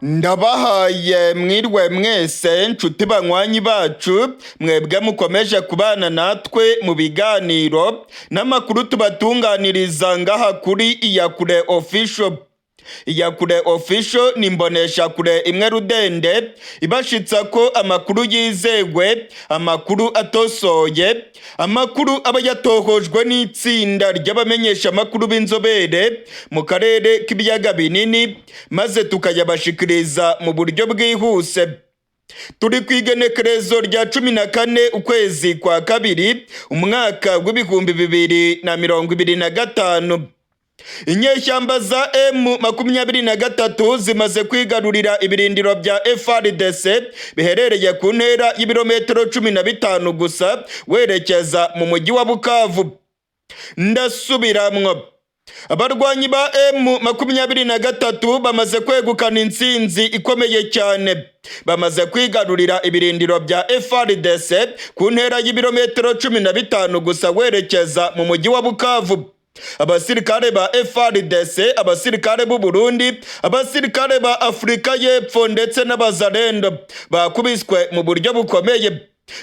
Ndabahaye mwirwe mwese, nshuti banywanyi bacu, mwebwe mukomeje kubana natwe mu biganiro n'amakuru tubatunganiriza ngaha kuri Iyakure Official. Iyakure Official ni imboneshakure imwe rudende ibashitsa ko amakuru yizewe, amakuru atosoye, amakuru aba yatohojwe n'itsinda ry'abamenyeshamakuru b'inzobere mu karere k'ibiyaga binini, maze tukayabashikiriza mu buryo bwihuse. Turi ku igenekerezo rya 14 ukwezi kwa kabiri, umwaka w'2025. Inyeshyamba za M23 zimaze kwigarurira ibirindiro bya FARDC biherereye ku ntera y'ibirometero 15 gusa werekeza mu mujyi wa Bukavu. Ndasubiramwo, abarwanyi ba M23 bamaze kwegukana intsinzi ikomeye cyane, bamaze kwigarurira ibirindiro bya FARDC ku ntera y'ibirometero 15 gusa werekeza mu mujyi wa Bukavu. Abasirikare ba FARDC, abasirikare b'u Burundi, abasirikare ba Afurika y'Epfo ndetse n'abazalendo bakubiswe mu buryo bukomeye,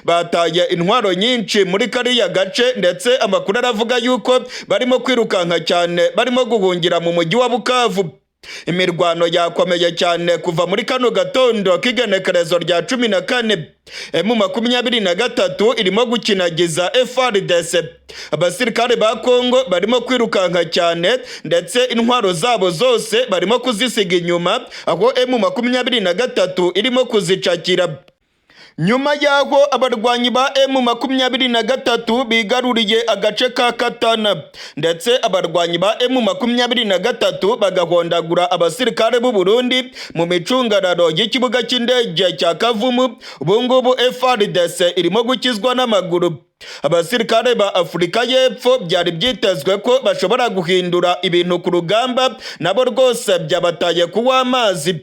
bataye intwaro nyinshi muri kariya gace, ndetse amakuru aravuga yuko barimo kwirukanka cyane, barimo guhungira mu mujyi wa Bukavu. Imirwano yakomeye cyane kuva muri kano gatondo k'igenekerezo rya 14. M23 irimo gukinagiza FARDC. Abasirikare ba Kongo barimo kwirukanka cyane, ndetse intwaro zabo zose barimo kuzisiga inyuma, aho M23 irimo kuzicakira. Nyuma y'aho abarwanyi ba M23 bigaruriye agace ka Katana, ndetse abarwanyi ba M23 bagahondagura abasirikare b'u Burundi mu micungararo y'ikibuga cy'indege cya Kavumu, ubu ngubu FARDC irimo gukizwa n'amaguru. Abasirikare ba Afurika y'Epfo byari byitezwe ko bashobora guhindura ibintu ku rugamba, nabo rwose byabataye kuwa amazi.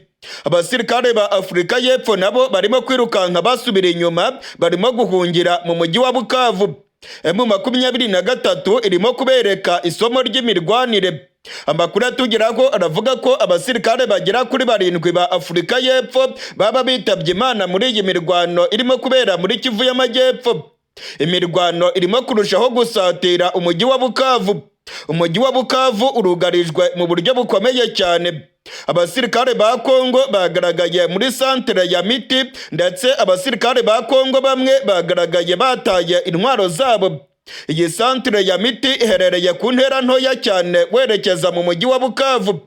Abasirikare ba Afurika y'Epfo nabo barimo kwirukanka basubira inyuma, barimo guhungira mu mujyi wa Bukavu. M23 irimo kubereka isomo ry'imirwanire. Amakuru atugeraho aravuga ko abasirikare bagera kuri barindwi ba Afurika y'Epfo baba bitabye Imana muri iyi mirwano irimo kubera muri Kivu y'Amajyepfo. Imirwano irimo kurushaho gusatira umujyi wa Bukavu. Umujyi wa Bukavu urugarijwe mu buryo bukomeye cyane. Abasirikare ba Kongo bagaragaye muri santere ya Miti, ndetse abasirikare ba Kongo bamwe bagaragaye bataye intwaro zabo. Iyi santere ya Miti iherereye ku ntera ntoya cyane werekeza mu mujyi wa Bukavu.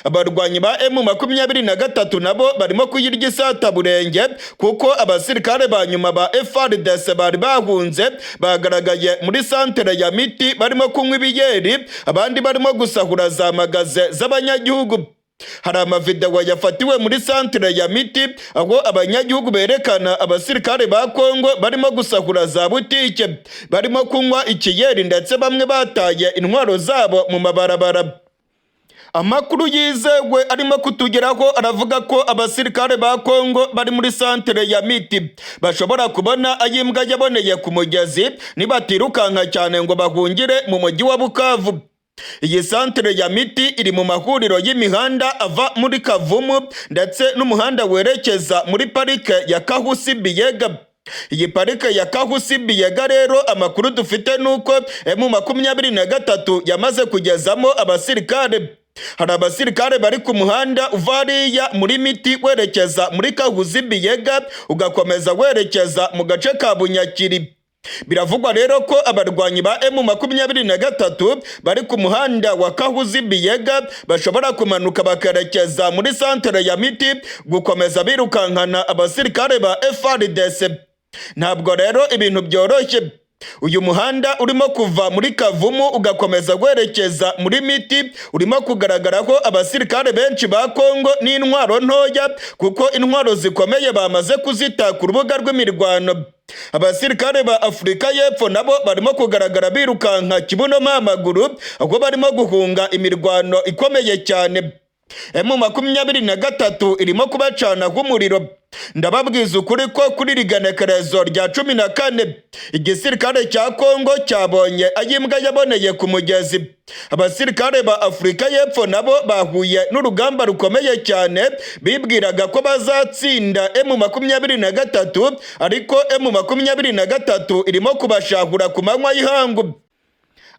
Abarwanyi ba M23 nabo barimo kuyirya isataburenge, kuko abasirikare ba nyuma ba FARDC bari bahunze bagaragaye muri santere ya Miti barimo kunywa ibiyeri, abandi barimo gusahura za magaze z'abanyagihugu. Hari amavidewo yafatiwe muri santere ya Miti, aho abanyagihugu berekana abasirikare ba Kongo barimo gusahura za butike, barimo kunywa ikiyeri, ndetse bamwe bataye intwaro zabo mu mabarabara. Amakuru yizewe arimo kutugeraho aravuga ko abasirikare ba Kongo bari muri santere ya Miti bashobora kubona ayimbwa yaboneye ku mugezi nibatirukanka cyane ngo bahungire mu mujyi wa Bukavu. Iyi santere ya Miti iri mu mahuriro y'imihanda ava muri Kavumu ndetse n'umuhanda werekeza muri parike ya Kahusi Biyega. Iyi parike ya Kahusi Biyega rero, amakuru dufite nuko M23 yamaze kugezamo abasirikare. Hari abasirikare bari ku muhanda uva hariya muri Miti werekeza muri Kahuzi Biyega, ugakomeza werekeza mu gace ka Bunyakiri. Biravugwa rero ko abarwanyi ba M23 bari ku muhanda wa Kahuzi Biyega bashobora kumanuka bakerekeza muri santere ya Miti, gukomeza birukankana abasirikare ba FARDC. Ntabwo rero ibintu byoroshye. Uyu muhanda urimo kuva muri Kavumu ugakomeza werekeza muri Miti urimo kugaragaraho abasirikare benshi ba Kongo n'intwaro ntoya, kuko intwaro zikomeye bamaze kuzita ku rubuga rw'imirwano. Abasirikare ba Afurika y'Epfo nabo barimo kugaragara birukanka kibuno amaguru, aho barimo guhunga imirwano ikomeye cyane. M23 irimo kubacana nk'umuriro. Ndababwiza ukuri ko kuri rigenekerezo rya 14 igisirikare cya Kongo cyabonye ayimbwa yaboneye ku mugezi. Abasirikare ba Afurika y'Epfo nabo bahuye n'urugamba rukomeye cyane. Bibwiraga ko bazatsinda M23, ariko M23 irimo kubashahura ku manywa y'ihangu.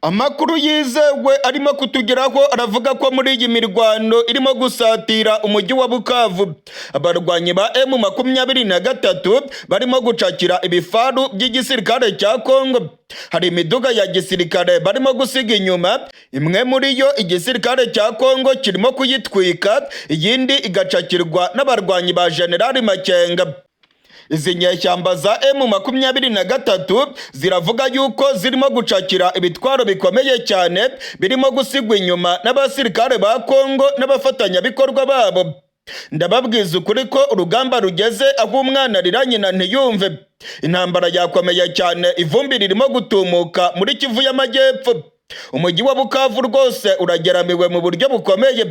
Amakuru yizewe arimo kutugeraho aravuga ko muri iyi mirwano irimo gusatira umujyi wa Bukavu, abarwanyi ba M23 barimo gucakira ibifaru by'igisirikare cya Kongo. Hari imiduga ya gisirikare barimo gusiga inyuma, imwe muri yo igisirikare cya Kongo kirimo kuyitwika, iyindi igacakirwa n'abarwanyi ba Generali Makenga. Izi nyeshyamba za M23 ziravuga yuko zirimo gucakira ibitwaro bikomeye cyane birimo gusigwa inyuma n'abasirikare ba Kongo n'abafatanyabikorwa babo. Ndababwiza ukuri ko urugamba rugeze aho umwana arira nyina ntiyumve. Intambara yakomeye cyane, ivumbi ririmo gutumuka muri Kivu y'Amajyepfo. Umujyi wa Bukavu rwose urageramiwe mu buryo bukomeye.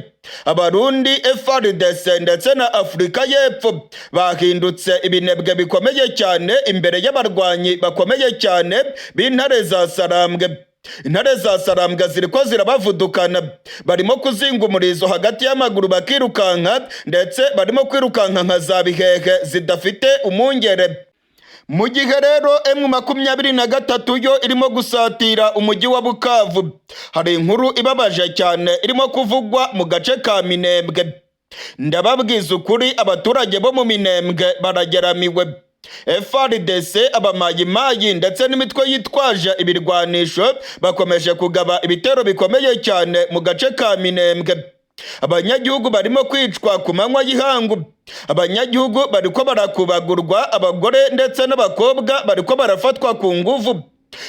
Abarundi, FARDC ndetse na Afurika y'Epfo bahindutse ibinebwe bikomeye cyane imbere y'abarwanyi bakomeye cyane b'intare za Sarambwe. Intare za Sarambwe ziriko zirabavudukana, barimo kuzinga umurizo hagati y'amaguru bakirukanka, ndetse barimo kwirukanka nka za bihehe zidafite umwungere. Mu gihe rero M23 yo irimo gusatira umujyi wa Bukavu, hari inkuru ibabaje cyane irimo kuvugwa mu gace ka Minembwe. Ndababwiza ukuri, abaturage bo mu Minembwe barageramiwe. FARDC, abamayimayi ndetse n'imitwe yitwaje ibirwanisho bakomeje kugaba ibitero bikomeye cyane mu gace ka Minembwe. Abanyagihugu barimo kwicwa ku manywa y'ihangu, abanyagihugu bariko barakubagurwa, abagore ndetse n'abakobwa bariko barafatwa ku nguvu.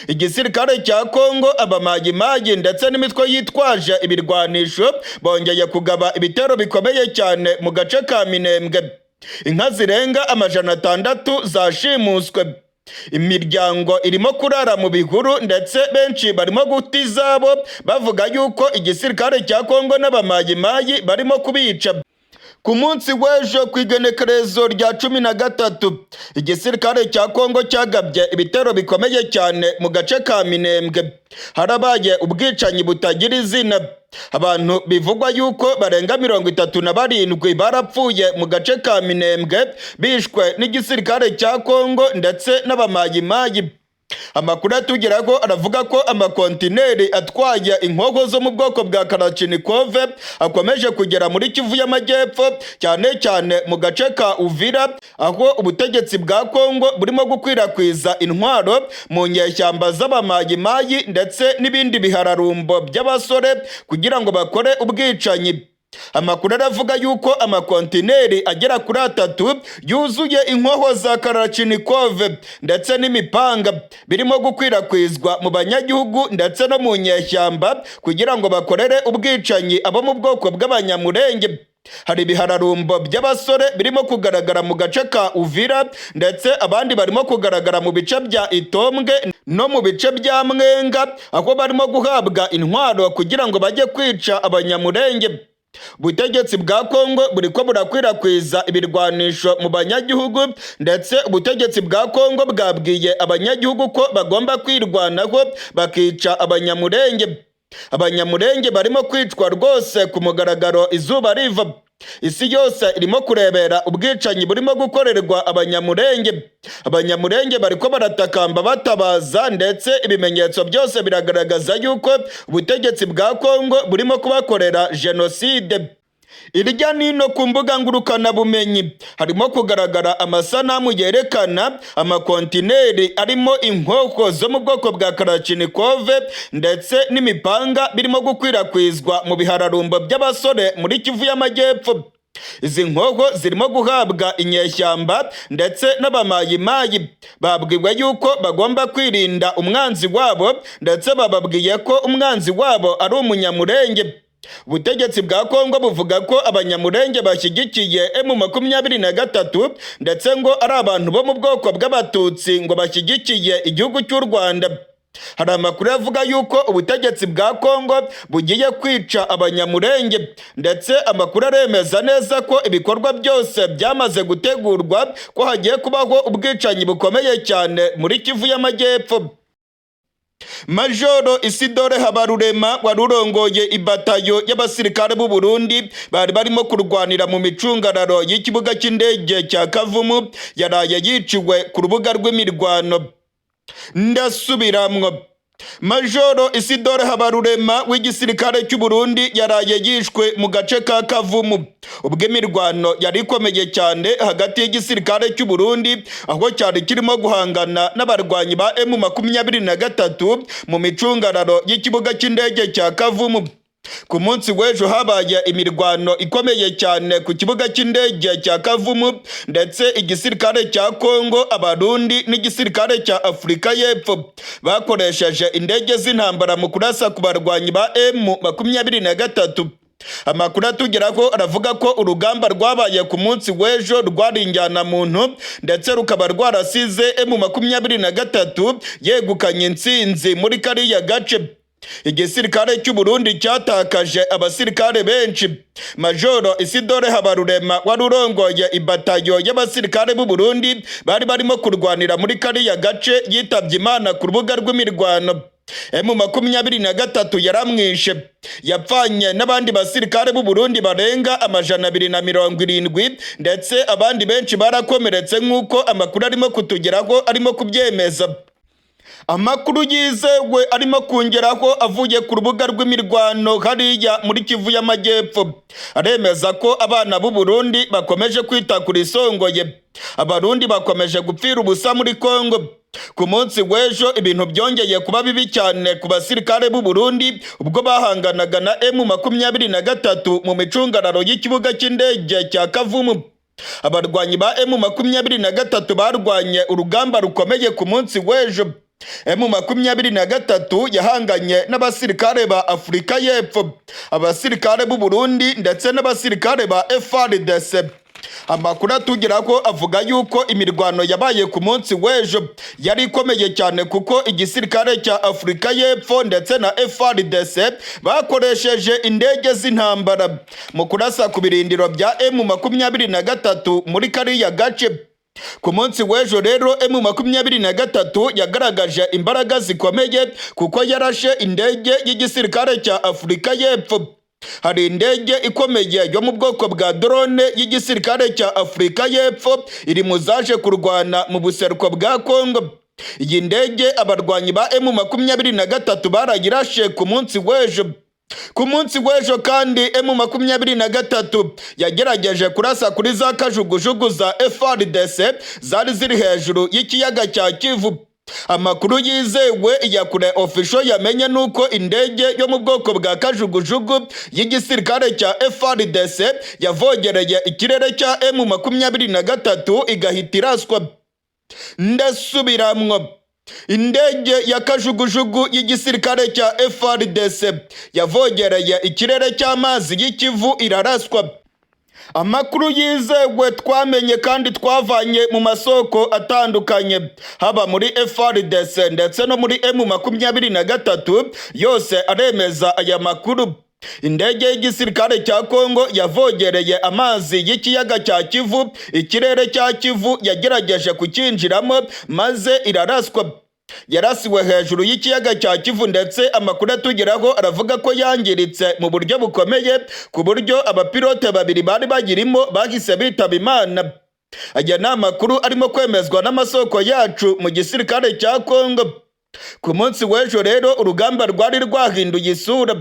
Igisirikare cya Kongo, abamayimayi ndetse n'imitwe yitwaje ibirwanisho bongeye kugaba ibitero bikomeye cyane mu gace ka Minembwe. Inka zirenga 600 zashimuswe, imiryango irimo kurara mu bihuru, ndetse benshi barimo guta izabo bavuga yuko igisirikare cya Kongo n'abamayimayi barimo kubica. Ku munsi w'ejo ku igenekerezo rya 13, igisirikare cya Kongo cyagabye ibitero bikomeye cyane mu gace ka Minembwe. Harabaye ubwicanyi butagira izina. Abantu bivugwa yuko barenga 37 barapfuye mu gace ka Minembwe, bishwe n'igisirikare cya Kongo ndetse n'abamayimayi. Amakuru atugeraho aravuga ko amakontineri atwaye inkoho zo mu bwoko bwa Kalachnikov akomeje kugera muri Kivu y'Amajyepfo, cyane cyane mu gace ka Uvira, aho ubutegetsi bwa Kongo burimo gukwirakwiza intwaro mu nyeshyamba z'abamayimayi ndetse n'ibindi bihararumbo by'abasore kugira ngo bakore ubwicanyi. Amakuru aravuga yuko amakontineri agera kuri atatu yuzuye inkoho za Kalachnikov ndetse n'imipanga birimo gukwirakwizwa mu banyagihugu ndetse no mu nyeshyamba kugira ngo bakorere ubwicanyi abo mu bwoko bw'Abanyamurenge. Hari ibihararumbo by'abasore birimo kugaragara mu gace ka Uvira, ndetse abandi barimo kugaragara mu bice bya Itombwe no mu bice bya Mwenga, aho barimo guhabwa intwaro kugira ngo bajye kwica Abanyamurenge. Ubutegetsi bwa Kongo buriko burakwirakwiza ibirwanisho mu banyagihugu, ndetse ubutegetsi bwa Kongo bwabwiye abanyagihugu ko bagomba kwirwanaho bakica Abanyamurenge. Abanyamurenge barimo kwicwa rwose ku mugaragaro izuba riva. Isi yose irimo kurebera ubwicanyi burimo gukorerwa Abanyamurenge. Abanyamurenge bariko baratakamba batabaza, ndetse ibimenyetso byose biragaragaza yuko ubutegetsi bwa Kongo burimo kubakorera jenoside. Irya nino ku mbuga ngurukanabumenyi harimo kugaragara amasanamu yerekana amakontineri arimo inkoko zo mu bwoko bwa Kalachnikov ndetse n'imipanga birimo gukwirakwizwa mu bihararumbo by'abasore muri Kivu y'Amajyepfo. Izi nkoko zirimo guhabwa inyeshyamba ndetse n'abamayimayi. Babwiwe yuko bagomba kwirinda umwanzi wabo, ndetse bababwiye ko umwanzi wabo ari Umunyamurenge. Ubutegetsi bwa Kongo buvuga ko Abanyamurenge bashyigikiye M23, ndetse ngo ari abantu bo mu bwoko bw'Abatutsi ngo bashyigikiye igihugu cy'u Rwanda. Hari amakuru avuga yuko ubutegetsi bwa Kongo bugiye kwica Abanyamurenge, ndetse amakuru aremeza neza ko ibikorwa byose byamaze gutegurwa, ko hagiye kubaho ubwicanyi bukomeye cyane muri Kivu y'Amajyepfo. Majoro Isidore Habarurema wari urongoye ibatayo y'abasirikare b'u Burundi bari barimo kurwanira mu micungararo y'ikibuga cy'indege cya Kavumu yaraye yiciwe ku rubuga rw'imirwano. Ndasubiramwo, Majoro Isidore Habarurema w'igisirikare cy'u Burundi yaraye yishwe mu gace ka Kavumu ubwo imirwano yari ikomeye cyane hagati y'igisirikare cy'u Burundi, aho cyari kirimo guhangana n'abarwanyi ba M23 mu micungararo y'ikibuga cy'indege cya Kavumu. Ku munsi w'ejo habaye imirwano ikomeye cyane ku kibuga cy'indege cya Kavumu, ndetse igisirikare cya Kongo, Abarundi n'igisirikare cya Afurika y'Epfo bakoresheje indege z'intambara mu kurasa ku barwanyi ba M23. Amakuru atugeraho aravuga ko urugamba rwabaye ku munsi w'ejo rwari injyanamuntu, ndetse rukaba rwarasize M23 yegukanye intsinzi muri kariya gace. Igisirikare cy'u Burundi cyatakaje abasirikare benshi. Majoro Isidore Habarurema wari urongoye ibatayo y'abasirikare b'u Burundi bari barimo kurwanira muri kariya gace yitabye Imana ku rubuga rw'imirwano. M23 yaramwishe, yapfanye n'abandi basirikare b'u Burundi barenga 270, ndetse abandi benshi barakomeretse, nk'uko amakuru arimo kutugeraho arimo kubyemeza. Amakuru yizewe arimo kongeraho avuye ku rubuga rw'imirwano hariya muri Kivu y'Amajyepfo aremeza ko abana b'u Burundi bakomeje kwita ku risongoye. Abarundi bakomeje gupfira ubusa muri Kongo. Ku munsi w'ejo ibintu byongeye kuba bibi cyane ku basirikare b'u Burundi ubwo bahanganaga na M23 mu micungararo y'ikibuga cy'indege cya Kavumu. Abarwanyi ba M23 barwanye urugamba rukomeye ku munsi w'ejo. M23 yahanganye n'abasirikare ba Afurika y'Epfo, abasirikare b'u Burundi ndetse n'abasirikare ba FARDC. Amakuru atugeraho avuga yuko imirwano yabaye ku munsi w'ejo yari ikomeye cyane, kuko igisirikare cya Afurika y'Epfo ndetse na FARDC bakoresheje indege z'intambara mu kurasa ku birindiro bya M23 muri kariya gace. Ku munsi w'ejo rero M23 yagaragaje imbaraga zikomeye, kuko yarashe indege y'igisirikare cya Afurika y'Epfo. Hari indege ikomeye yo mu bwoko bwa drone y'igisirikare cya Afurika y'Epfo iri mu zaje kurwana mu buseruko bwa Kongo. Iyi ndege abarwanyi ba M23 barayirashe ku munsi w'ejo. Ku munsi w'ejo kandi M23 yagerageje kurasa kuri za kajugujugu za FARDC zari ziri hejuru y'ikiyaga cya Kivu. Amakuru yizewe ya kure Official yamenye nuko indege yo mu bwoko bwa kajugujugu y'igisirikare cya FARDC yavogereye ikirere cya M23 igahita iraswa. Ndasubiramwo, indege ya kajugujugu y'igisirikare cya FARDC yavogereye ikirere cy'amazi y'ikivu iraraswa. Amakuru yizewe twamenye kandi twavanye mu masoko atandukanye, haba muri FARDC ndetse no muri M23, yose aremeza aya makuru. Indege y'igisirikare cya Kongo yavogereye amazi y'ikiyaga cya Kivu, ikirere cya Kivu yagerageje kucyinjiramo maze iraraswa. Yarasiwe hejuru y'ikiyaga cya Kivu, ndetse amakuru atugeraho aravuga ko yangiritse mu buryo bukomeye, ku buryo abapilote babiri bari bagirimo bahise bitaba Imana. Aya ni amakuru arimo kwemezwa n'amasoko yacu mu gisirikare cya Kongo. Ku munsi w'ejo rero urugamba rwari rwahinduye isura.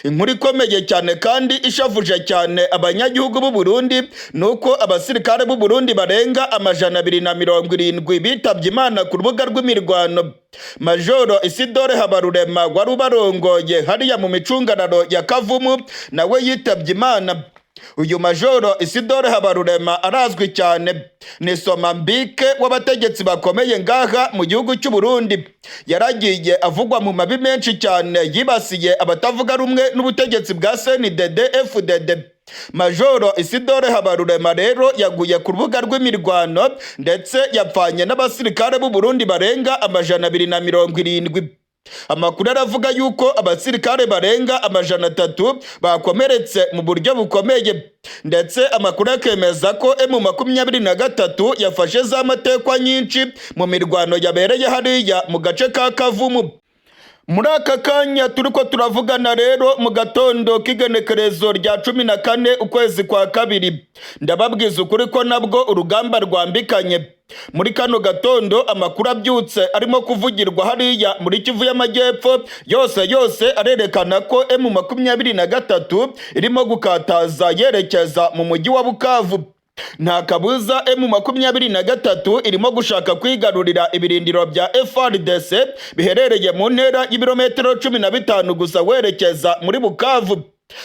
Inkuru ikomeye cyane kandi ishavuje cyane abanyagihugu b'u Burundi ni uko abasirikare b'u Burundi barenga 270 bitabye Imana ku rubuga rw'imirwano. Majoro Isidore Habarurema wari ubarongoye hariya mu micungararo ya Kavumu nawe yitabye Imana. Uyu Majoro Isidore Habarurema arazwi cyane, ni somambike w'abategetsi bakomeye ngaha mu gihugu cy'u Burundi. Yaragiye avugwa mu mabi menshi cyane yibasiye abatavuga rumwe n'ubutegetsi bwa CNDD FDD. Majoro Isidore Habarurema rero yaguye ku rubuga rw'imirwano, ndetse yapfanye n'abasirikare b'u Burundi barenga 270. Amakuru aravuga yuko abasirikare barenga 300 bakomeretse mu buryo bukomeye, ndetse amakuru akemeza ko M23 yafashe za matekwa nyinshi mu mirwano yabereye hariya mu gace ka Kavumu. Muri aka kanya turiko turavugana rero, mu gatondo k'igenekerezo rya 14 ukwezi kwa kabiri, ndababwiza ukuri ko nabwo urugamba rwambikanye. Muri kano gatondo, amakuru abyutse arimo kuvugirwa hariya muri Kivu y'Amajyepfo yose yose arerekana ko M23 irimo gukataza yerekeza mu mujyi wa Bukavu. Nta kabuza, M23 irimo gushaka kwigarurira ibirindiro bya FARDC biherereye mu ntera y'ibirometero 15 gusa werekeza muri Bukavu.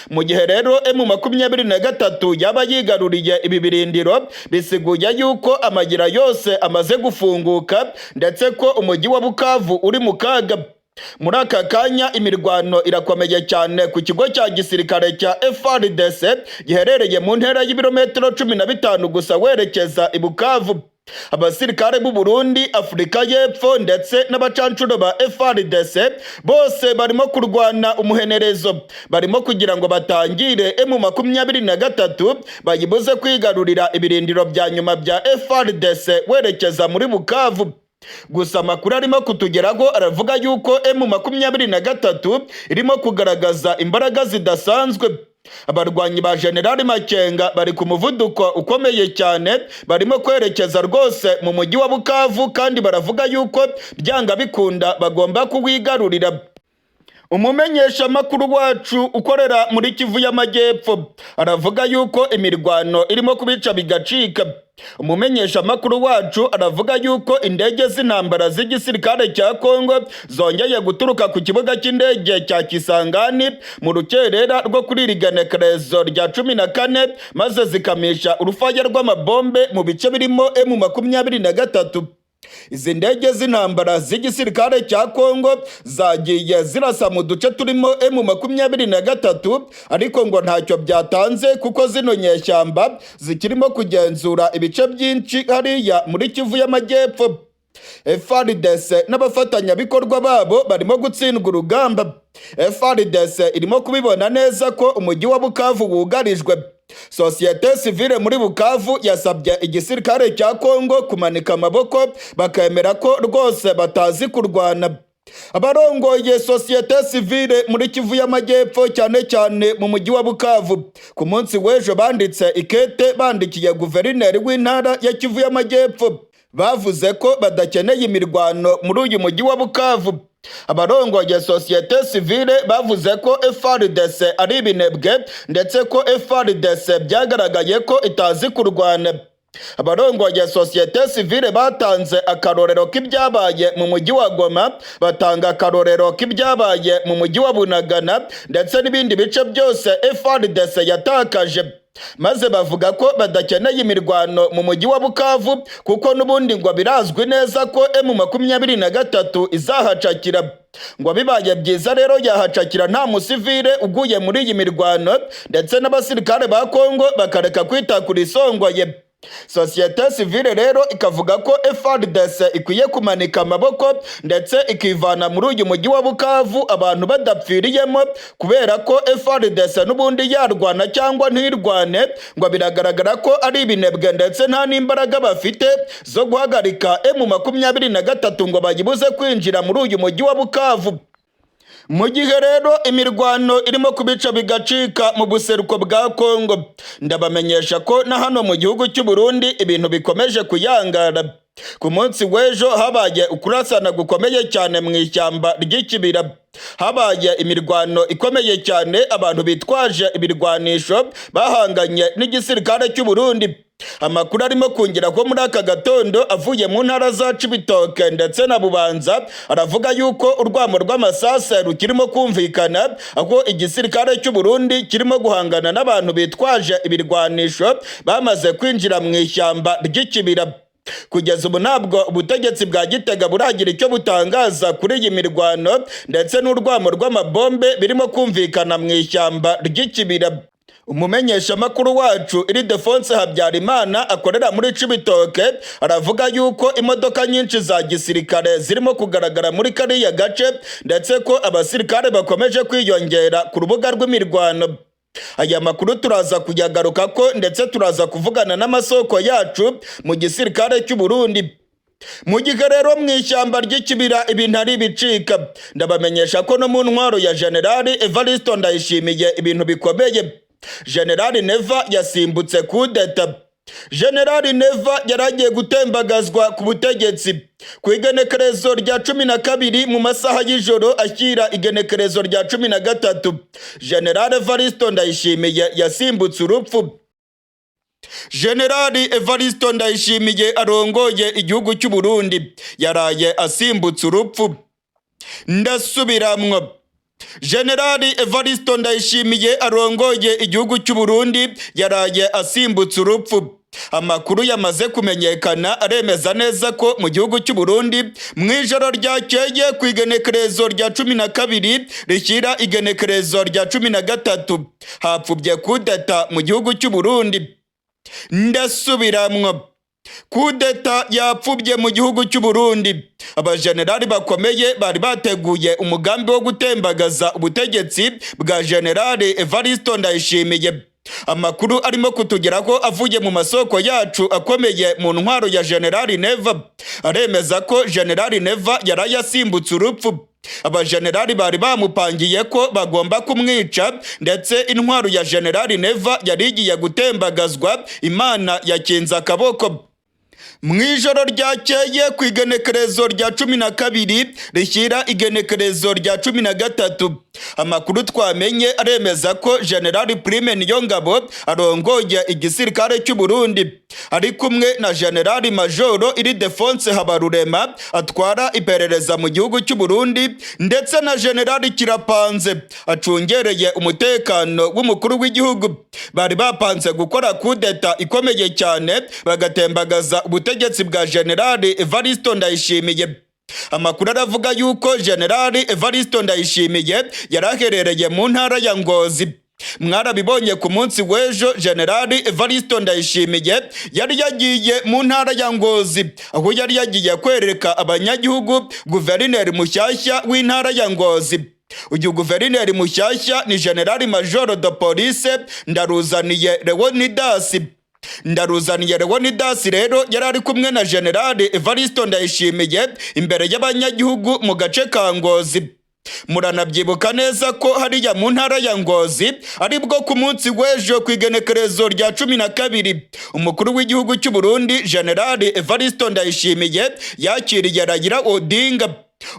Mu gihe rero M23 yaba yigaruriye ibi birindiro, bisiguye yuko amagira yose amaze gufunguka, ndetse ko umujyi wa Bukavu uri mu kaga. Muri aka kanya imirwano irakomeye cyane ku kigo cya gisirikare cya FARDC giherereye mu ntera y'ibirometero 15 gusa werekeza i Bukavu. Abasirikare b'u Burundi, Afurika y'Epfo ndetse n'abacancuro ba FARDC bose barimo kurwana umuhenerezo, barimo kugira ngo batangire M23 bayibuze kwigarurira ibirindiro bya nyuma bya FARDC werekeza muri Bukavu. Gusa amakuru arimo kutugeraho aravuga yuko M23 irimo kugaragaza imbaraga zidasanzwe. Abarwanyi ba General Makenga bari ku muvuduko ukomeye cyane, barimo kwerekeza rwose mu mujyi wa Bukavu, kandi baravuga yuko byanga bikunda bagomba kuwigarurira. Umumenyeshamakuru wacu ukorera muri Kivu y'Amajyepfo aravuga yuko imirwano irimo kubica bigacika. Umumenyeshamakuru wacu aravuga yuko indege z'intambara z'igisirikare cya Kongo zongeye guturuka ku kibuga cy'indege cya Kisangani mu rukerera rwo kuri iri genekerezo rya 14, maze zikamisha urufaya rw'amabombe mu bice birimo M23. Izi ndege z'intambara z'igisirikare cya Kongo zagiye zirasa mu duce turimo M23, ariko ngo ntacyo byatanze kuko zino nyeshyamba zikirimo kugenzura ibice byinshi hariya muri Kivu y'Amajyepfo. FARDC n'abafatanyabikorwa babo barimo gutsindwa urugamba. FARDC irimo kubibona neza ko umujyi wa Bukavu wugarijwe. Sosiyete sivile muri Bukavu yasabye igisirikare cya Kongo kumanika amaboko bakemera ko rwose batazi kurwana. Abarongoye sosiyete sivile muri Kivu y'Amajyepfo, cyane cyane mu mujyi wa Bukavu, ku munsi w'ejo banditse ikete bandikiye guverineri w'intara ya Kivu y'Amajyepfo. Bavuze ko badakeneye imirwano muri uyu mujyi wa Bukavu. Abarongoye sosiyete sivile bavuze ko FARDC ari ibinebwe, ndetse ko FARDC byagaragaye ko itazi kurwana. Abarongoye sosiyete sivile batanze akarorero k'ibyabaye mu mujyi wa Goma, batanga akarorero k'ibyabaye mu mujyi wa Bunagana ndetse n'ibindi bice byose FARDC yatakaje, maze bavuga ko badakeneye imirwano mu mujyi wa Bukavu kuko n'ubundi ngo birazwi neza ko M23 izahacakira. Ngo bibaye byiza rero yahacakira nta musivile uguye muri iyi mirwano, ndetse n'abasirikare ba Kongo bakareka kwita kuri isongoye. Sosiyete sivile rero ikavuga ko FARDC ikwiye kumanika amaboko ndetse ikivana muri uyu mujyi wa Bukavu abantu badapfiriyemo, kubera ko FARDC n'ubundi yarwana cyangwa ntirwane, ngo biragaragara ko ari ibinebwe ndetse nta n'imbaraga bafite zo guhagarika M23 ngo bayibuze kwinjira muri uyu mujyi wa Bukavu. Mu gihe rero imirwano irimo kubica bigacika mu buseruko bwa Kongo, ndabamenyesha ko na hano mu gihugu cy'u Burundi ibintu bikomeje kuyangara. Ku munsi w'ejo habaye ukurasana gukomeye cyane mu ishyamba ry'Ikibira. Habaye imirwano ikomeye cyane, abantu bitwaje ibirwanisho bahanganye n'igisirikare cy'u Burundi. Amakuru arimo kongera ko muri aka gatondo avuye mu ntara za Cibitoke ndetse na Bubanza aravuga yuko urwamo rw'amasasa rukirimo kumvikana, aho igisirikare cy'u Burundi kirimo guhangana n'abantu bitwaje ibirwanisho bamaze kwinjira mu ishyamba ry'Ikibira. Kugeza ubu ntabwo ubutegetsi bwa Gitega buragira icyo butangaza kuri iyi mirwano ndetse n'urwamo rw'amabombe birimo kumvikana mu ishyamba ry'Ikibira. Umumenyeshamakuru wacu Iridefonse Habyarimana akorera muri Cibitoke aravuga yuko imodoka nyinshi za gisirikare zirimo kugaragara muri kariya gace, ndetse ko abasirikare bakomeje kwiyongera ku rubuga rw'imirwano. Aya makuru turaza kuyagaruka ko, ndetse turaza kuvugana n'amasoko yacu mu gisirikare cy'u Burundi. Mu gihe rero mu ishyamba ry'ikibira ibintu ari ibicika, ndabamenyesha ko no mu ntwaro ya Generali Evaristo Ndayishimiye ibintu bikomeye. Generali Neva yasimbutse kudeta. Generali Neva yaragiye gutembagazwa ku butegetsi ku igenekerezo rya 12 mu masaha y'ijoro ashyira igenekerezo rya 13. Generali Evaristo Ndayishimiye yasimbutse urupfu. Generali Evaristo Ndayishimiye arongoye igihugu cy'u Burundi yaraye asimbutse urupfu. Ndasubiramwo, Generali Evaristo Ndayishimiye arongoye igihugu cy'u Burundi yaraye asimbutse urupfu. Amakuru yamaze kumenyekana aremeza neza ko mu gihugu cy'u Burundi mu ijoro ryakeye ku igenekerezo rya 12 rishyira igenekerezo rya 13 hapfubye kudeta mu gihugu cy'u Burundi. Ndasubiramwo, kudeta yapfubye mu gihugu cy'u Burundi. Abajenerali bakomeye bari bateguye umugambi wo gutembagaza ubutegetsi bwa Generali Evaristo Ndayishimiye. Amakuru arimo kutugeraho avuye mu masoko yacu akomeye mu ntwaro ya Generali Neva aremeza ko Generali Neva yaraye asimbutse urupfu. Abajenerali bari bamupangiye ko bagomba kumwica, ndetse intwaro ya Generali Neva yari igiye gutembagazwa. Imana yakinze akaboko. Mu ijoro ryakeye ku igenekerezo rya 12 rishyira igenekerezo rya 13, amakuru twamenye aremeza ko Generali Prime Niyongabo arongoye igisirikare cy'u Burundi ari kumwe na Generali Majoro Iridefonse Habarurema atwara iperereza mu gihugu cy'u Burundi, ndetse na Generali Kirapanze acungereye umutekano w'umukuru w'igihugu, bari bapanze gukora kudeta ikomeye cyane bagatembagaza ubutegetsi bwa Generali Evaristo Ndayishimiye. Amakuru aravuga yuko Generali Evaristo Ndayishimiye yari aherereye mu ntara ya Ngozi. Mwarabibonye ku munsi w'ejo, Generali Evaristo Ndayishimiye yari yagiye mu ntara ya Ngozi, aho yari yagiye kwereka abanyagihugu guverineri mushyashya w'intara ya Ngozi. Uyu guverineri mushyashya ni Generali Majoro de Police Ndaruzaniye Leonidas. Ndaruzaniye Leonidas rero yari ari kumwe na Generali Evaristo Ndayishimiye imbere y'abanyagihugu mu gace ka Ngozi. Muranabyibuka neza ko hariya mu ntara ya Ngozi aribwo ku munsi w'ejo ku igenekerezo rya 12 umukuru w'igihugu cy'u Burundi Generali Evaristo Ndayishimiye yakiriye Raila Odinga.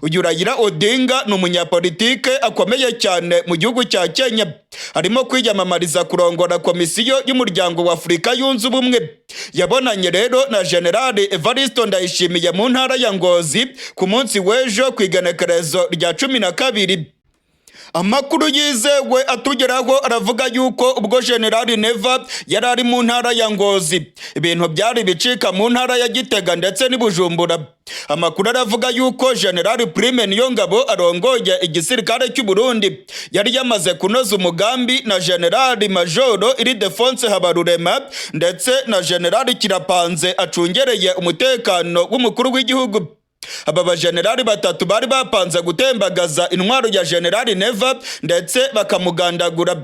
Uyu Raila Odinga ni umunyapolitike akomeye cyane mu gihugu cya Kenya, arimo kwiyamamariza kurongora Komisiyo y'Umuryango wa Afurika Yunze Ubumwe. Yabonanye rero na Generali Evaristo Ndayishimiye mu ntara ya Ngozi ku munsi w'ejo ku igenekerezo rya 12. Amakuru yizewe atugeraho aravuga yuko ubwo Generali Neva yari ari mu ntara ya Ngozi, ibintu byari bicika mu ntara ya Gitega ndetse n'i Bujumbura. Amakuru aravuga yuko Generali Prime Niyongabo arongoye igisirikare cy'u Burundi yari yamaze kunoza umugambi na Generali Majoro Iridefonse Habarurema ndetse na Generali Kirapanze acungereye umutekano w'umukuru w'igihugu. Aba bajenerali batatu bari bapanze gutembagaza intwaro ya Generali Neva ndetse bakamugandagura.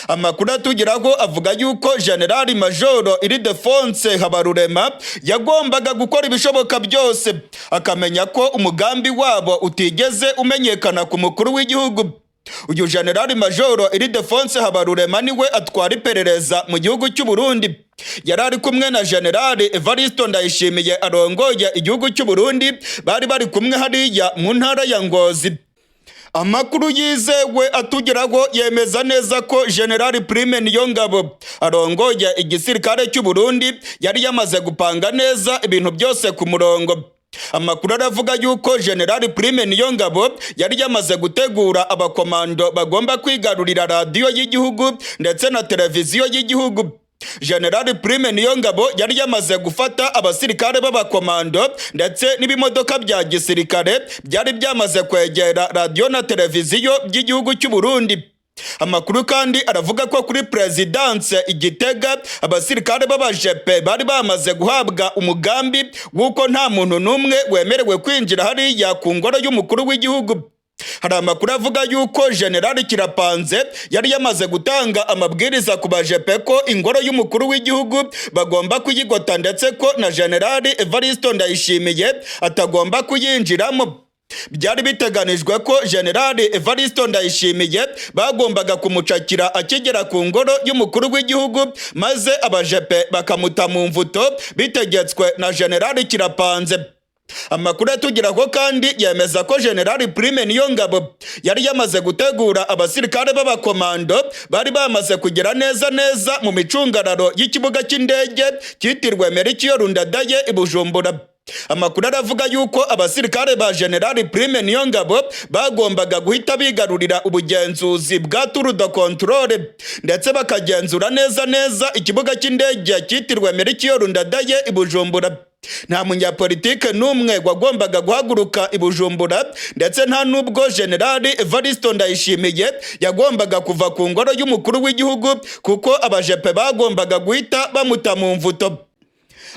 Amakuru atugeraho avuga yuko Generali Majoro Iridefonse Habarurema yagombaga gukora ibishoboka byose akamenya ko umugambi wabo utigeze umenyekana ku mukuru w'igihugu. Uyu Generali Majoro Iridefonse Habarurema niwe atwara iperereza mu gihugu cy'u Burundi. Yari ari kumwe na Generali Evaristo Ndayishimiye arongoye igihugu cy'u Burundi, bari bari kumwe hariya mu ntara ya Ngozi. Amakuru yizewe atugeraho yemeza neza ko Generali Prime Niyongabo arongoye igisirikare cy'u Burundi yari yamaze gupanga neza ibintu byose ku murongo. Amakuru aravuga yuko Generali Prime Niyongabo yari yamaze gutegura abakomando bagomba kwigarurira radiyo y'igihugu ndetse na televiziyo y'igihugu. Generali Prime Niyongabo yari yamaze gufata abasirikare b'abakomando, ndetse n'ibimodoka bya gisirikare byari byamaze kwegera radiyo na televiziyo by'igihugu cy'u Burundi. Amakuru kandi aravuga ko kuri présidence i Gitega abasirikare b'abajepe bari bamaze guhabwa umugambi w'uko nta muntu n'umwe wemerewe kwinjira hariya ku ngoro y'umukuru w'igihugu. Hari amakuru avuga yuko Generali Kirapanze yari yamaze gutanga amabwiriza ku bajepe ko ingoro y'umukuru w'igihugu bagomba kuyigota, ndetse ko na Generali Evaristo Ndayishimiye atagomba kuyinjiramo. Byari biteganijwe ko Generali Evaristo Ndayishimiye bagombaga kumucakira akigera ku ngoro y'umukuru w'igihugu, maze abajepe bakamuta mu mvuto bitegetswe na Generali Kirapanze. Amakuru atugeraho kandi yemeza ko Generali Prime Niyongabo yari yamaze gutegura abasirikare b'abakomando bari bamaze kugera neza neza mu micungararo y'ikibuga cy'indege cyitiriwe Melchior Ndadaye i Bujumbura. Amakuru aravuga yuko abasirikare ba Generali Prime Niyongabo bagombaga guhita bigarurira ubugenzuzi bwa tour de contrôle, ndetse bakagenzura neza neza ikibuga cy'indege cyitiriwe Melchior Ndadaye i Bujumbura. Nta munyapolitike n'umwe wagombaga guhaguruka i Bujumbura, ndetse nta n'ubwo Generali Evaristo Ndayishimiye yagombaga kuva ku ngoro y'umukuru w'igihugu, kuko abajepe bagombaga guhita bamuta mu mvuto.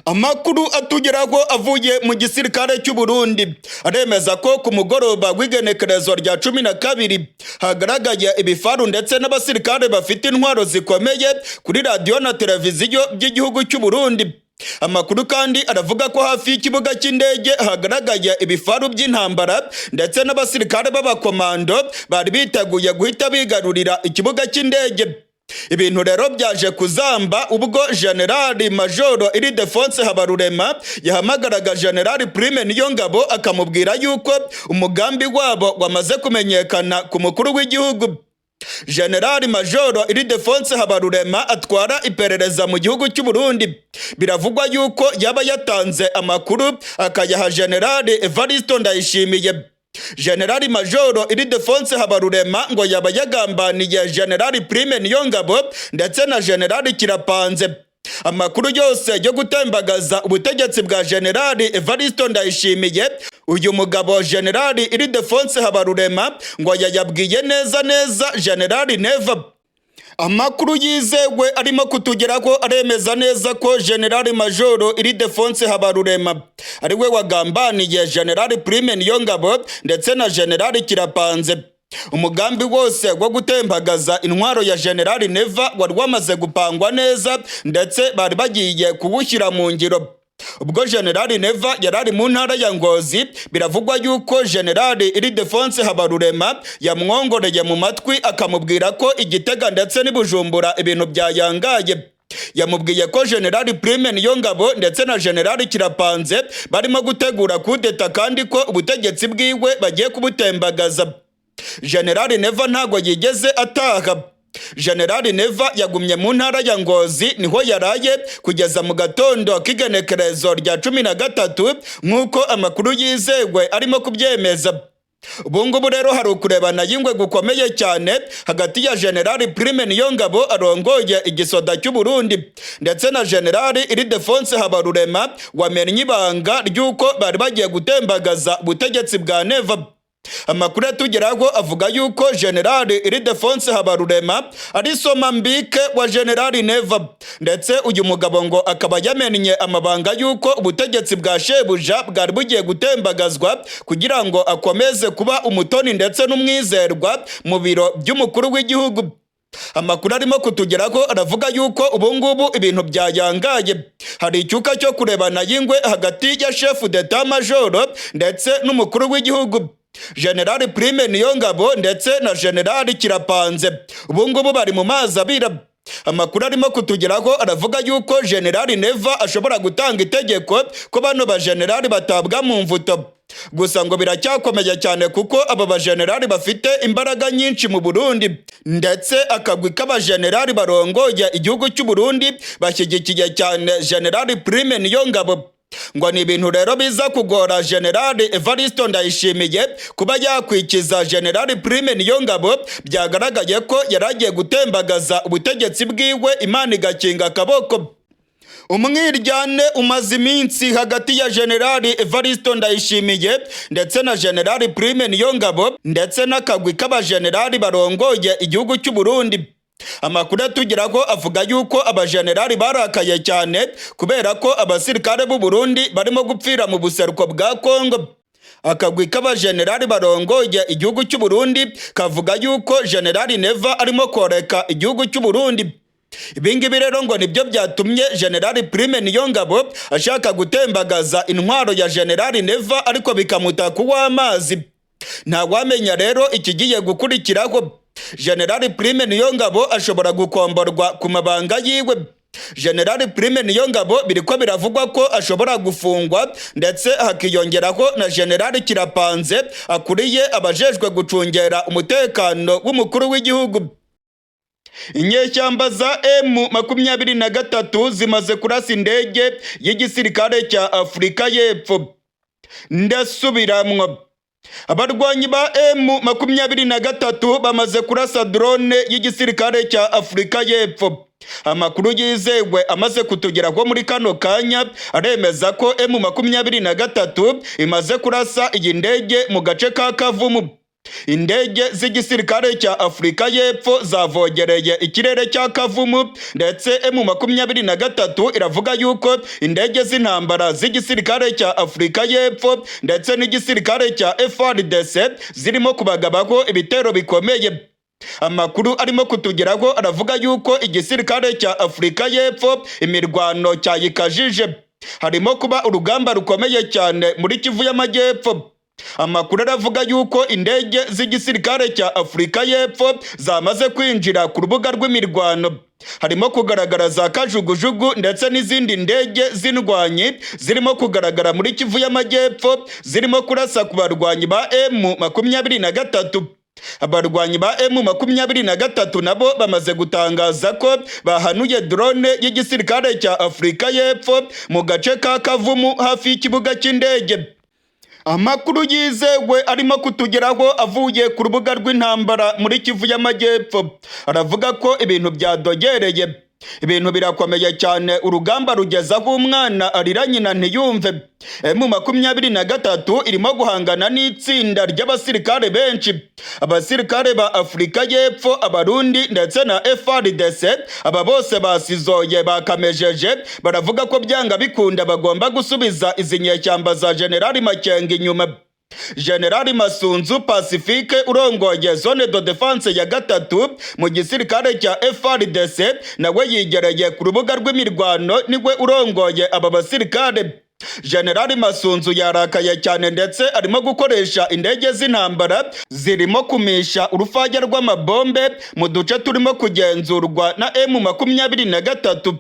Amakuru atugeraho avuye mu gisirikare cy'u Burundi aremeza ko ku mugoroba w'igenekerezo rya 12 hagaragaye ibifaru ndetse n'abasirikare bafite intwaro zikomeye kuri radiyo na televiziyo by'igihugu cy'u Burundi. Amakuru kandi aravuga ko hafi y'ikibuga cy'indege hagaragaye ibifaru by'intambara ndetse n'abasirikare b'abakomando bari biteguye guhita bigarurira ikibuga cy'indege. Ibintu rero byaje kuzamba ubwo Generali Majoro Ildefonse Habarurema yahamagaraga Generali Prime Niyongabo, akamubwira yuko umugambi wabo wamaze kumenyekana ku mukuru w'igihugu. Generali Majoro Ildefonse Habarurema atwara iperereza mu gihugu cy'u Burundi. Biravugwa yuko yaba yatanze amakuru akayaha Generali Evaristo Ndayishimiye. Generali Majoro Ildefonse Habarurema ngo yaba yagambaniye Generali Prime Niyongabo ndetse na Generali Kirapanze. Amakuru yose yo gutembagaza ubutegetsi bwa Generali Evaristo Ndayishimiye, uyu mugabo Generali Ildefonse Habarurema ngo yayabwiye neza neza Generali Neva. Amakuru yizewe arimo kutugeraho aremeza neza ko Generali Majoro Ildefonse Habarurema ari we wagambaniye Generali Prime Niyongabo ndetse na Generali Kirapanze. Umugambi wose wo gutembagaza intwaro ya Generali Neva wari wamaze gupangwa neza, ndetse bari bagiye kuwushyira mu ngiro. Ubwo Generali Neva yari ari mu ntara ya Ngozi, biravugwa yuko Generali Ildefonse Habarurema yamwongoreye mu matwi, akamubwira ko i Gitega ndetse n'i Bujumbura ibintu byayangaye. Yamubwiye ko Generali Prime Niyongabo ndetse na Generali Kirapanze barimo gutegura kudeta, kandi ko ubutegetsi bwiwe bagiye kubutembagaza. Generali Neva ntago yigeze ataha. Generali Neva yagumye mu ntara ya Ngozi, niho yaraye kugeza mu gatondo k'igenekerezo rya 13, nk'uko amakuru yizewe arimo kubyemeza. Ubu ngubu rero hari ukurebana y'ingwe gukomeye cyane hagati ya Generali Prime Niyongabo arongoye igisoda cy'u Burundi ndetse na Generali Ildefonse Habarurema wamennye ibanga ry'uko bari bagiye gutembagaza ubutegetsi bwa Neva. Amakuru atugeraho avuga yuko Generali Ildefonse Habarurema ari soma mbike wa Generali Neva, ndetse uyu mugabo ngo akaba yamennye amabanga y'uko ubutegetsi bwa shebuja bwari bugiye gutembagazwa, kugira ngo akomeze kuba umutoni ndetse n'umwizerwa mu biro by'umukuru w'igihugu. Amakuru arimo kutugeraho aravuga yuko ubu ngubu ibintu byayangaye. Hari icyuka cyo kurebana y'ingwe hagati ya chef d'état major ndetse n'umukuru w'igihugu. Generali Prime Niyongabo ndetse na Generali Kirapanze ubu ngubu bari mu mazi abira. Amakuru arimo kutugeraho aravuga yuko Generali Neva ashobora gutanga itegeko ko bano bajenerali batabwa mu mvuto. Gusa ngo biracyakomeye cyane, kuko aba bajenerali bafite imbaraga nyinshi mu Burundi, ndetse akagwi k'abajenerali barongoye igihugu cy'u Burundi bashyigikiye cyane Generali Prime Niyongabo. Ngo ni ibintu rero biza kugora Generali Evaristo Ndayishimiye kuba yakwikiza Generali Prime Niyongabo, byagaragaye ko yari agiye gutembagaza ubutegetsi bwiwe, Imana igakinga akaboko. Umwiryane umaze iminsi hagati ya Generali Evaristo Ndayishimiye ndetse na Generali Prime Niyongabo ndetse n'akagwi k'abajenerali barongoye igihugu cy'u Burundi. Amakuru atugeraho avuga yuko abajenerali barakaye cyane kubera ko abasirikare b'u Burundi barimo gupfira mu buseruko bwa Kongo. Akagwi k'abajenerali barongoye igihugu cy'u Burundi kavuga yuko Generali Neva arimo koreka igihugu cy'u Burundi. Ibingibi rero ngo nibyo byatumye Generali Prime Niyongabo ashaka gutembagaza intwaro ya Generali Neva, ariko bikamuta kuw'amazi. Ntawamenya rero ikigiye gukurikiraho. Generali Prime Niyongabo ashobora gukomborwa ku mabanga yiwe. Generali Prime Niyongabo biriko biravugwa ko ashobora gufungwa, ndetse hakiyongeraho na Generali Kirapanze akuriye abajejwe gucungera umutekano w'umukuru w'igihugu. Inyeshyamba za M23 zimaze kurasa indege y'igisirikare cya Afurika y'Epfo. Ndasubiramwo, abarwanyi ba M23 bamaze kurasa drone y'igisirikare cya Afurika y'Epfo. Amakuru yizewe amaze kutugeraho muri kano kanya aremeza ko M23 imaze kurasa iyi ndege mu gace ka Kavumu. Indege z'igisirikare cya Afurika y'Epfo zavogereye ikirere cya Kavumu, ndetse M23 iravuga yuko indege z'intambara z'igisirikare cya Afurika y'Epfo ndetse n'igisirikare cya FARDC zirimo kubagabaho ibitero bikomeye. Amakuru arimo kutugeraho aravuga yuko igisirikare cya Afurika y'Epfo imirwano cyayikajije, harimo kuba urugamba rukomeye cyane muri Kivu y'Amajyepfo. Amakuru aravuga yuko indege z'igisirikare cya Afurika y'Epfo zamaze kwinjira ku rubuga rw'imirwano. Harimo kugaragara za kajugujugu ndetse n'izindi ndege z'indwanyi zirimo kugaragara muri Kivu y'Amajyepfo, zirimo kurasa ku barwanyi ba M23. Abarwanyi ba M23 nabo bamaze gutangaza ko bahanuye drone y'igisirikare cya Afurika y'Epfo mu gace ka Kavumu hafi y'ikibuga cy'indege. Amakuru yizewe arimo kutugeraho avuye ku rubuga rw'intambara muri Kivu y'Amajyepfo aravuga ko ibintu byadogereye, ibintu birakomeye cyane, urugamba rugeza aho umwana arira nyina ntiyumve. M23 irimo guhangana n'itsinda ry'abasirikare benshi, abasirikare ba Afurika y'Epfo, Abarundi ndetse na FARDC. Aba bose basizoye, bakamejeje, baravuga ko byanga bikunda bagomba gusubiza izi nyeshyamba za Generali Makenga inyuma. Generali Masunzu Pacifique urongoye zone de défense ya gatatu mu gisirikare cya FARDC nawe yigereye ku rubuga rw'imirwano, niwe urongoye aba basirikare. Generali Masunzu yarakaye cyane, ndetse arimo gukoresha indege z'intambara zirimo kumisha urufaya rw'amabombe mu duce turimo kugenzurwa na M23.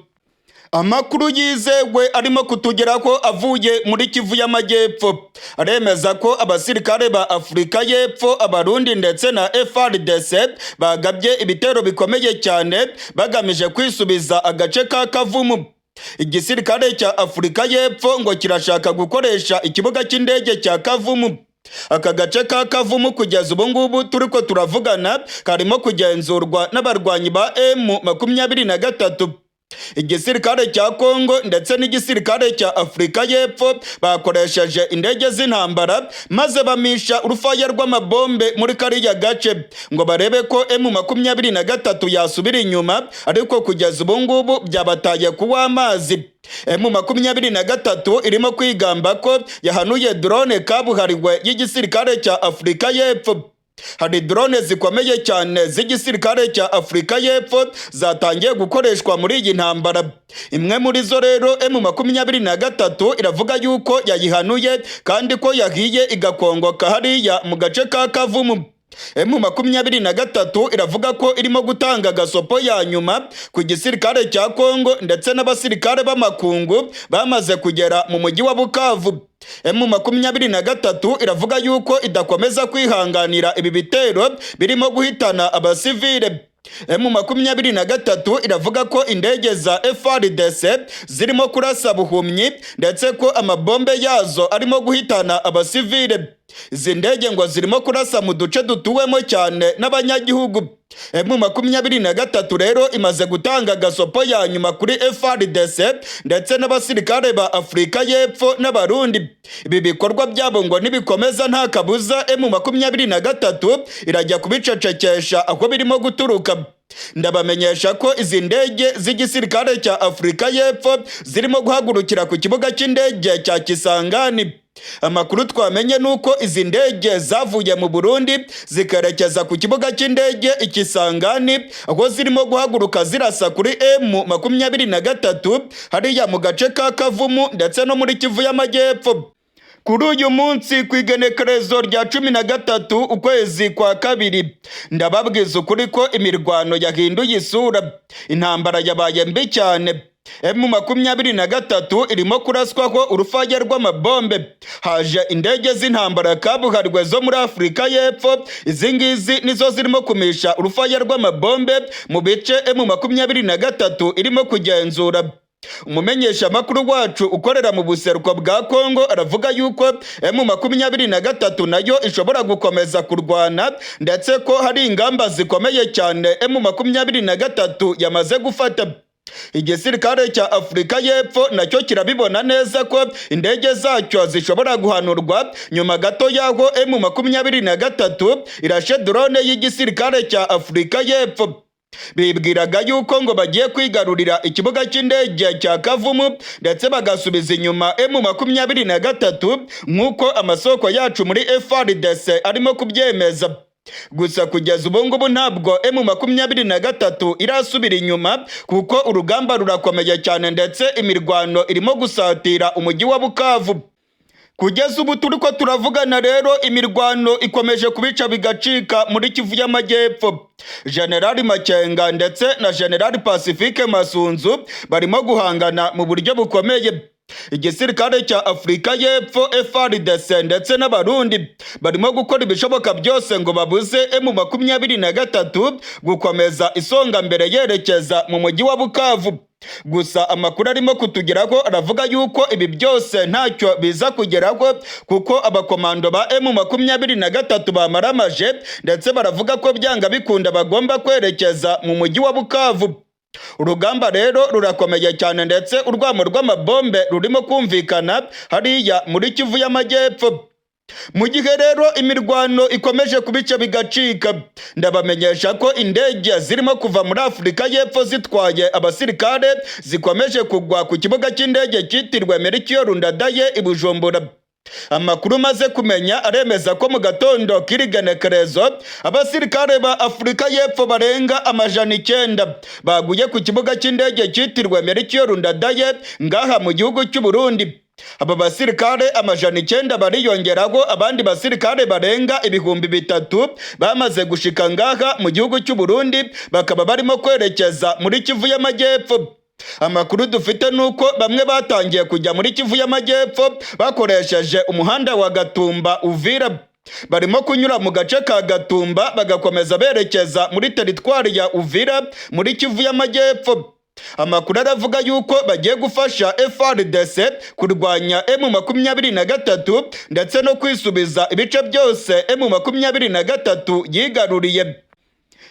Amakuru yizewe arimo kutugeraho avuye muri Kivu y'Amajyepfo aremeza ko abasirikare ba Afurika y'Epfo, Abarundi ndetse na FARDC bagabye ibitero bikomeye cyane bagamije kwisubiza agace ka Kavumu. Igisirikare cya Afurika y'Epfo ngo kirashaka gukoresha ikibuga cy'indege cya Kavumu. Aka gace ka Kavumu kugeza ubu ngubu turiko turavugana karimo kugenzurwa n'abarwanyi ba M23. Igisirikare cya Kongo ndetse n'igisirikare cya Afurika y'Epfo bakoresheje indege z'intambara maze bamisha urufaya rw'amabombe muri kariya gace ngo barebe ko M23 yasubira inyuma, ariko kugeza ubu ngubu byabataye kuwa amazi. M23 irimo kwigamba ko yahanuye drone kabuhariwe y'igisirikare cya Afurika y'Epfo. Hari drone zikomeye cyane z'igisirikare cya Afurika y'Epfo zatangiye gukoreshwa muri iyi ntambara. Imwe muri zo rero M23 iravuga yuko yayihanuye kandi ko yahiye igakongoka hariya mu gace ka Kavumu. M23 iravuga ko irimo gutanga gasopo ya nyuma ku gisirikare cya Kongo ndetse n'abasirikare b'amakungu bamaze kugera mu mujyi wa Bukavu. M23 iravuga yuko idakomeza kwihanganira ibi bitero birimo guhitana abasivile. M23 iravuga ko indege za FARDC zirimo kurasa buhumyi, ndetse ko amabombe yazo arimo guhitana abasivile. Izi ndege ngo zirimo kurasa mu duce dutuwemo cyane n'abanyagihugu. M23 rero imaze gutanga agasopo ya nyuma kuri FARDC ndetse n'abasirikare ba Afurika y'Epfo n'Abarundi. Ibi bikorwa byabo ngo nibikomeza nta kabuza M23 irajya kubicecekesha aho birimo guturuka. Ndabamenyesha ko izi ndege z'igisirikare cya Afurika y'Epfo zirimo guhagurukira ku kibuga cy'indege cya Kisangani. Amakuru twamenye ni uko izi ndege zavuye mu Burundi zikerekeza ku kibuga cy'indege i Kisangani, aho zirimo guhaguruka zirasa kuri M23 hariya mu gace ka Kavumu ndetse no muri Kivu y'Amajyepfo. Kuri uyu munsi ku igenekerezo rya 13 ukwezi kwa kabiri, ndababwiza ukuri ko imirwano yahinduye isura, intambara yabaye mbi cyane. M23 irimo kuraswaho urufaya rw'amabombe. Haje indege z'intambara kabuhariwe zo muri Afurika y'Epfo. Izi ngizi nizo zirimo kumisha urufaya rw'amabombe mu bice M23 irimo kugenzura. Umumenyeshamakuru wacu ukorera mu buseruko bwa Kongo aravuga yuko M23 nayo ishobora gukomeza kurwana, ndetse ko hari ingamba zikomeye cyane M23 yamaze gufata. Igisirikare cya Afurika y'Epfo nacyo kirabibona neza ko indege zacyo zishobora guhanurwa nyuma gato y'aho M23 irashe drone y'igisirikare cya Afurika y'Epfo. Bibwiraga yuko ngo bagiye kwigarurira ikibuga cy'indege cya Kavumu ndetse bagasubiza inyuma M23, nk'uko amasoko yacu muri FARDC arimo kubyemeza. Gusa kugeza ubu ngubu ntabwo M23 irasubira inyuma, kuko urugamba rurakomeye cyane ndetse imirwano irimo gusatira umujyi wa Bukavu. Kugeza ubu turi ko turavugana rero, imirwano ikomeje kubica bigacika muri Kivu y'Amajyepfo. Generali Makenga ndetse na Generali Pacifique Masunzu barimo guhangana mu buryo bukomeye. Igisirikare cya Afurika y'Epfo, FARDC ndetse n'Abarundi barimo gukora ibishoboka byose ngo babuze M23 gukomeza isonga mbere yerekeza mu mujyi wa Bukavu. Gusa amakuru arimo kutugeraho aravuga yuko ibi byose ntacyo biza kugeraho, kuko abakomando ba M23 bamaramaje, ndetse baravuga ko byanga bikunda bagomba kwerekeza mu mujyi wa Bukavu. Urugamba rero rurakomeye cyane, ndetse urwamo rw'amabombe rurimo kumvikana hariya muri Kivu y'Amajyepfo. Mu gihe rero imirwano ikomeje kubica bigacika, ndabamenyesha ko indege zirimo kuva muri Afurika y'Epfo zitwaye abasirikare zikomeje kugwa ku kibuga cy'indege cyitiriwe Melchior Ndadaye i Bujumbura. Amakuru maze kumenya aremeza ko mu gatondo k'iri genekerezo abasirikare ba Afurika y'Epfo barenga 900 baguye ku kibuga cy'indege cyitiriwe Melchior Ndadaye ngaha mu gihugu cy'u Burundi. Aba basirikare 900 bariyongeraho abandi basirikare barenga 3000 bamaze gushika ngaha mu gihugu cy'u Burundi, bakaba barimo kwerekeza muri Kivu y'Amajyepfo. Amakuru dufite nuko bamwe batangiye kujya muri Kivu y'Amajyepfo bakoresheje umuhanda wa Gatumba Uvira. Barimo kunyura mu gace ka Gatumba bagakomeza berekeza muri teritwari ya Uvira muri Kivu y'Amajyepfo. Amakuru aravuga yuko bagiye gufasha FARDC kurwanya M23 ndetse no kwisubiza ibice byose M23 yigaruriye.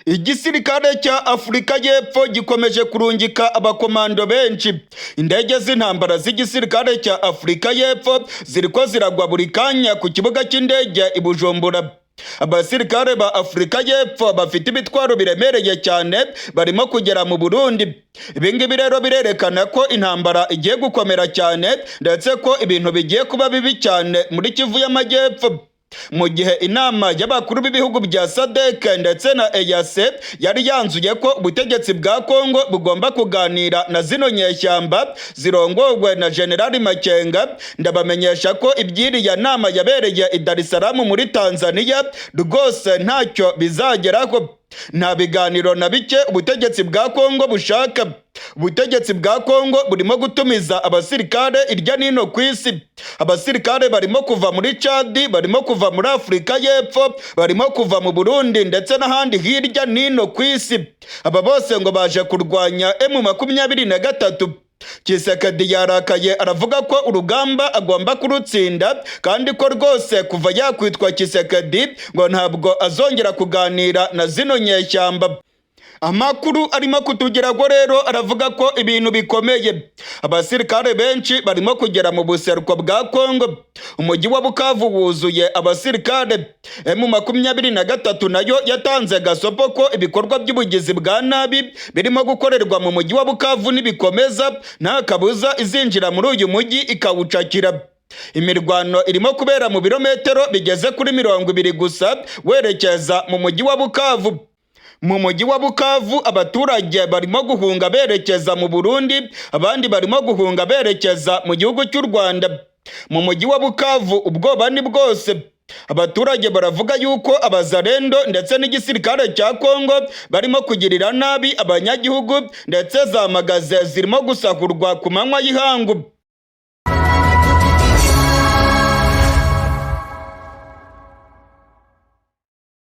Igisirikare cya Afurika y'Epfo gikomeje kurungika abakomando benshi. Indege z'intambara z'igisirikare cya Afurika y'Epfo ziriko ziragwa buri kanya ku kibuga cy'indege i Bujumbura. Abasirikare ba Afurika y'Epfo bafite ibitwaro biremereye cyane barimo kugera mu Burundi. Ibi ngibi rero birerekana ko intambara igiye gukomera cyane, ndetse ko ibintu bigiye kuba bibi cyane muri Kivu y'Amajyepfo. Mu gihe inama y'abakuru b'ibihugu bya SADC ndetse na EAC yari yanzuye ko ubutegetsi bwa Kongo bugomba kuganira na zino nyeshyamba zirongowe na Generali Makenga, ndabamenyesha ko iby'iriya nama yabereye i Dar es Salaam muri Tanzania rwose ntacyo bizageraho. Nta biganiro na bike ubutegetsi bwa Kongo bushaka. Ubutegetsi bwa Kongo burimo gutumiza abasirikare irya nino ku isi. Abasirikare barimo kuva muri Chad, barimo kuva muri Afurika y'Epfo, barimo kuva mu Burundi ndetse n'ahandi hirya nino ku isi. Aba bose ngo baje kurwanya M23. Tshisekedi yarakaye, aravuga ko urugamba agomba kurutsinda, kandi ko rwose kuva yakwitwa Tshisekedi ngo ntabwo azongera kuganira na zino nyeshyamba. Amakuru arimo kutugeraho rero aravuga ko ibintu bikomeye. Abasirikare benshi barimo kugera mu buseruko bwa Kongo. Umujyi wa Bukavu wuzuye abasirikare. M23 nayo yatanze gasopo ko ibikorwa by'ubugizi bwa nabi birimo gukorerwa mu mujyi wa Bukavu nibikomeza, nta kabuza izinjira muri uyu mujyi ikawucakira. Imirwano irimo kubera mu birometero bigeze kuri 20 gusa werekeza mu mujyi wa Bukavu. Mu mujyi wa Bukavu abaturage barimo guhunga berekeza mu Burundi, abandi barimo guhunga berekeza mu gihugu cy'u Rwanda. Mu mujyi wa Bukavu ubwoba ni bwose. Abaturage baravuga yuko abazarendo ndetse n'igisirikare cya Kongo barimo kugirira nabi abanyagihugu, ndetse za magaze zirimo gusahurwa ku manywa y'ihangu.